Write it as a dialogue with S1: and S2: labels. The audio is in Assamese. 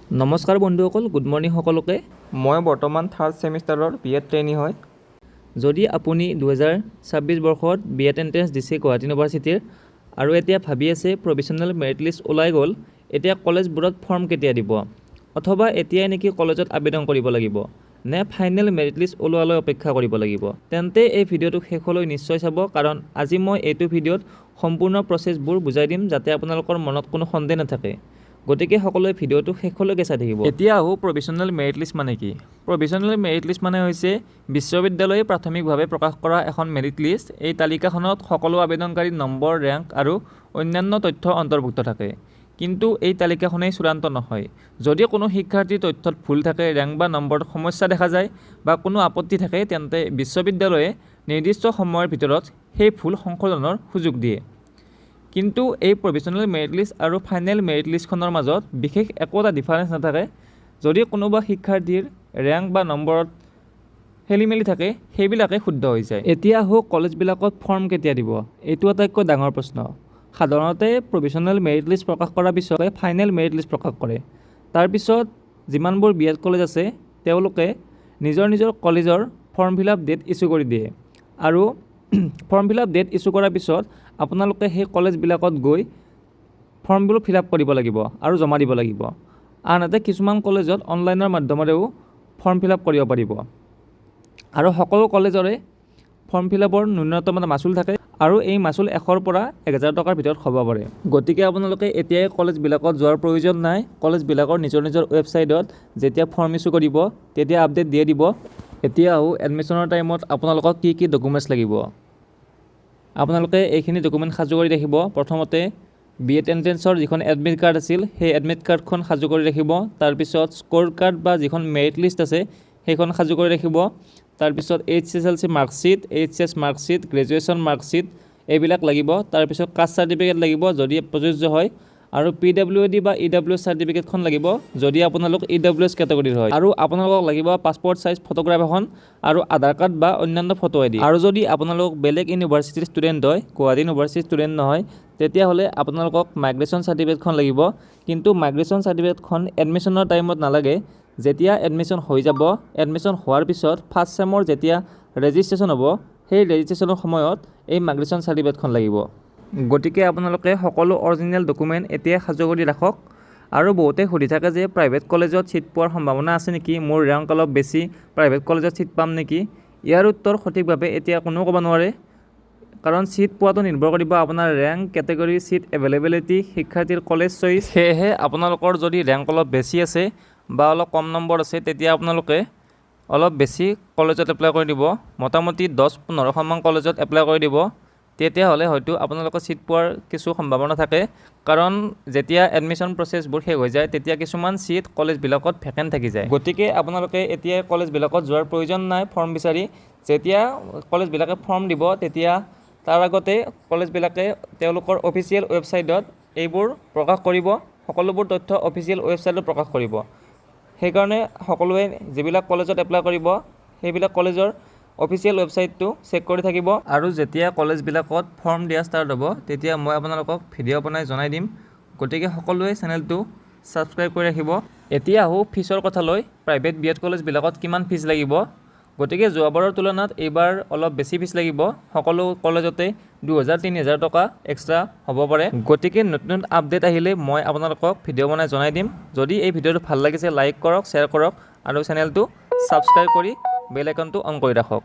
S1: নমস্কাৰ বন্ধুসকল, গুড মৰ্ণিং সকলোকে।
S2: মই বৰ্তমান থাৰ্ড ছেমিষ্টাৰৰ বি এড ট্ৰেইনী হয়।
S1: যদি আপুনি 2026 বৰ্ষত বি এড এণ্ট্ৰেঞ্চ দিছে গুৱাহাটী ইউনিভাৰ্চিটিৰ আৰু এতিয়া ভাবি আছে প্ৰভিজনেল মেৰিট লিষ্ট ওলাই গ'ল, এতিয়া কলেজবোৰত ফৰ্ম কেতিয়া দিব অথবা এতিয়াই নেকি কলেজত আবেদন কৰিব লাগিব নে ফাইনেল মেৰিট লিষ্ট ওলোৱালৈ অপেক্ষা কৰিব লাগিব, তেন্তে এই ভিডিঅ'টো শেষলৈ নিশ্চয় চাব, কাৰণ আজি মই এইটো ভিডিঅ'ত সম্পূৰ্ণ প্ৰচেছবোৰ বুজাই দিম, যাতে আপোনালোকৰ মনত কোনো সন্দেহ নাথাকে। গতিকে সকলোৱে ভিডিঅ'টো শেষলৈকে চাই থাকিব। এতিয়া আহোঁ, প্ৰভিজনেল মেৰিট লিষ্ট মানে কি? প্ৰভিজনেল মেৰিট লিষ্ট মানে হৈছে বিশ্ববিদ্যালয়ে প্ৰাথমিকভাৱে প্ৰকাশ কৰা এখন মেৰিট লিষ্ট। এই তালিকাখনত সকলো আবেদনকাৰীৰ নম্বৰ, ৰেংক আৰু অন্যান্য তথ্য অন্তৰ্ভুক্ত থাকে। কিন্তু এই তালিকাখনেই চূড়ান্ত নহয়। যদি কোনো শিক্ষাৰ্থীৰ তথ্যত ভুল থাকে, ৰেংক বা নম্বৰত সমস্যা দেখা যায় বা কোনো আপত্তি থাকে, তেন্তে বিশ্ববিদ্যালয়ে নিৰ্দিষ্ট সময়ৰ ভিতৰত সেই ভুল সংশোধনৰ সুযোগ দিয়ে। কিন্তু এই প্ৰভিজনেল মেৰিট লিষ্ট আৰু ফাইনেল মেৰিট লিষ্টখনৰ মাজত বিশেষ একো এটা ডিফাৰেঞ্চ নাথাকে। যদি কোনোবা শিক্ষাৰ্থীৰ ৰেংক বা নম্বৰত খেলি মেলি থাকে, সেইবিলাকে শুদ্ধ হৈ যায়। এতিয়া আহোঁ, কলেজবিলাকত ফৰ্ম কেতিয়া দিব? এইটো আটাইতকৈ ডাঙৰ প্ৰশ্ন। সাধাৰণতে প্ৰভিজনেল মেৰিট লিষ্ট প্ৰকাশ কৰাৰ পিছতে ফাইনেল মেৰিট লিষ্ট প্ৰকাশ কৰে। তাৰপিছত যিমানবোৰ বি এড কলেজ আছে, তেওঁলোকে নিজৰ নিজৰ কলেজৰ form fill up date issue কৰি দিয়ে আৰু form fill up date issue কৰাৰ পিছত আপোনালোকে সেই কলেজবিলাকত গৈ ফৰ্মবোৰ ফিল আপ কৰিব লাগিব আৰু জমা দিব লাগিব। আনহাতে কিছুমান কলেজত অনলাইনৰ মাধ্যমেৰেও ফৰ্ম ফিল আপ কৰিব পাৰিব আৰু সকলো কলেজৰে ফৰ্ম ফিল আপৰ ন্যূনতম এটা মাচুল থাকে আৰু এই মাচুল 100ৰ পৰা 1000 টকাৰ ভিতৰত হ'ব পাৰে। গতিকে আপোনালোকে এতিয়াই কলেজবিলাকত যোৱাৰ প্ৰয়োজন নাই। কলেজবিলাকৰ নিজৰ নিজৰ ৱেবছাইটত যেতিয়া ফৰ্ম ইছ্যু কৰিব, তেতিয়া আপডেট দিয়ে দিব। এতিয়া আহোঁ, এডমিশ্যনৰ টাইমত আপোনালোকক কি কি ডকুমেণ্টছ লাগিব? আপোনালোকে এইখিনি ডকুমেণ্ট সাজু কৰি ৰাখিব। প্ৰথমতে বি এড এণ্ট্ৰেঞ্চৰ যিখন এডমিট কাৰ্ড আছিল, সেই এডমিট কাৰ্ডখন সাজু কৰি ৰাখিব। তাৰপিছত স্ক'ৰ কাৰ্ড বা যিখন মেৰিট লিষ্ট আছে, সেইখন সাজু কৰি ৰাখিব। তাৰপিছত HSLC marksheet, HS marksheet, graduation marksheet, এইবিলাক লাগিব। তাৰপিছত কাষ্ট চাৰ্টিফিকেট লাগিব, যদি প্ৰযোজ্য হয়, আৰু পিডাব্লিউডি বা ইডাব্লিউএছ চাৰ্টিফিকেটখন লাগিব, যদি আপোনালোক ইডাব্লিউএছ কেটেগৰীৰ হয়। আৰু আপোনালোকক লাগিব পাছপৰ্ট চাইজ ফটোগ্ৰাফ এখন আৰু আধাৰ কাৰ্ড বা অন্যান্য ফটো আইডি। আৰু যদি আপোনালোক বেলেগ ইউনিভাৰ্চিটিৰ ষ্টুডেণ্ট হয়, গুৱাহাটী ইউনিভাৰ্চিটিৰ ষ্টুডেণ্ট নহয়, তেতিয়াহ'লে আপোনালোকক মাইগ্ৰেশ্যন চাৰ্টিফিকেটখন লাগিব। কিন্তু মাইগ্ৰেশ্যন চাৰ্টিফিকেটখন এডমিশ্যনৰ টাইমত নালাগে। যেতিয়া এডমিশ্যন হৈ যাব, এডমিশ্যন হোৱাৰ পিছত ফাৰ্ষ্ট ছেমৰ যেতিয়া ৰেজিষ্ট্ৰেশ্যন হ'ব, সেই ৰেজিষ্ট্ৰেশ্যনৰ সময়ত এই মাইগ্ৰেশ্যন চাৰ্টিফিকেটখন লাগিব। গতিকে আপোনালোকে সকলো অৰিজিনেল ডকুমেণ্ট এতিয়াই সাজু কৰি ৰাখক। আৰু বহুতে সুধি থাকে যে প্ৰাইভেট কলেজত ছিট পোৱাৰ সম্ভাৱনা আছে নেকি, মোৰ ৰেংক অলপ বেছি, প্ৰাইভেট কলেজত ছিট পাম নেকি? ইয়াৰ উত্তৰ সঠিকভাৱে এতিয়া কোনেও ক'ব নোৱাৰে, কাৰণ ছিট পোৱাটো নিৰ্ভৰ কৰিব আপোনাৰ ৰেংক, কেটেগৰী, ছিট এভেইলেবিলিটি, শিক্ষাৰ্থীৰ কলেজ চইচ। সেয়েহে আপোনালোকৰ যদি ৰেংক অলপ বেছি আছে বা অলপ কম নম্বৰ আছে, তেতিয়া আপোনালোকে অলপ বেছি কলেজত এপ্লাই কৰি দিব। মোটামুটি 10-15খনমান কলেজত এপ্লাই কৰি দিব। তেতিয়াহ'লে হয়তো আপোনালোকৰ ছিট পোৱাৰ কিছু সম্ভাৱনা থাকে, কাৰণ যেতিয়া এডমিশ্যন প্ৰচেছবোৰ শেষ হৈ যায়, তেতিয়া কিছুমান ছিট কলেজবিলাকত ভেকেণ্ট থাকি যায়। গতিকে আপোনালোকে এতিয়াই কলেজবিলাকত যোৱাৰ প্ৰয়োজন নাই ফৰ্ম বিচাৰি। যেতিয়া কলেজবিলাকে ফৰ্ম দিব, তেতিয়া তাৰ আগতে কলেজবিলাকে তেওঁলোকৰ অফিচিয়েল ৱেবছাইটত এইবোৰ প্ৰকাশ কৰিব। সকলোবোৰ তথ্য অফিচিয়েল ৱেবছাইটত প্ৰকাশ কৰিব। সেইকাৰণে সকলোৱে যিবিলাক কলেজত এপ্লাই কৰিব, সেইবিলাক কলেজৰ অফিচিয়েল ৱেবছাইটটো চেক কৰি থাকিব। আৰু যেতিয়া কলেজবিলাকত ফৰ্ম দিয়া ষ্টাৰ্ট হ'ব, তেতিয়া মই আপোনালোকক ভিডিঅ' বনাই জনাই দিম। গতিকে সকলোৱে চেনেলটো ছাবস্ক্ৰাইব কৰি ৰাখিব। এতিয়া আহোঁ ফিজৰ কথালৈ। প্ৰাইভেট বি এড কলেজবিলাকত কিমান ফিজ লাগিব? গতিকে যোৱাবাৰৰ তুলনাত এইবাৰ অলপ বেছি ফিজ লাগিব। সকলো কলেজতে 2000, 3000 টকা এক্সট্ৰা হ'ব পাৰে। গতিকে নতুন নতুন আপডেট আহিলে মই আপোনালোকক ভিডিঅ' বনাই জনাই দিম। যদি এই ভিডিঅ'টো ভাল লাগিছে, লাইক কৰক, শ্বেয়াৰ কৰক আৰু চেনেলটো ছাবস্ক্ৰাইব কৰি বেল আইকনটো অন কৰি ৰাখক।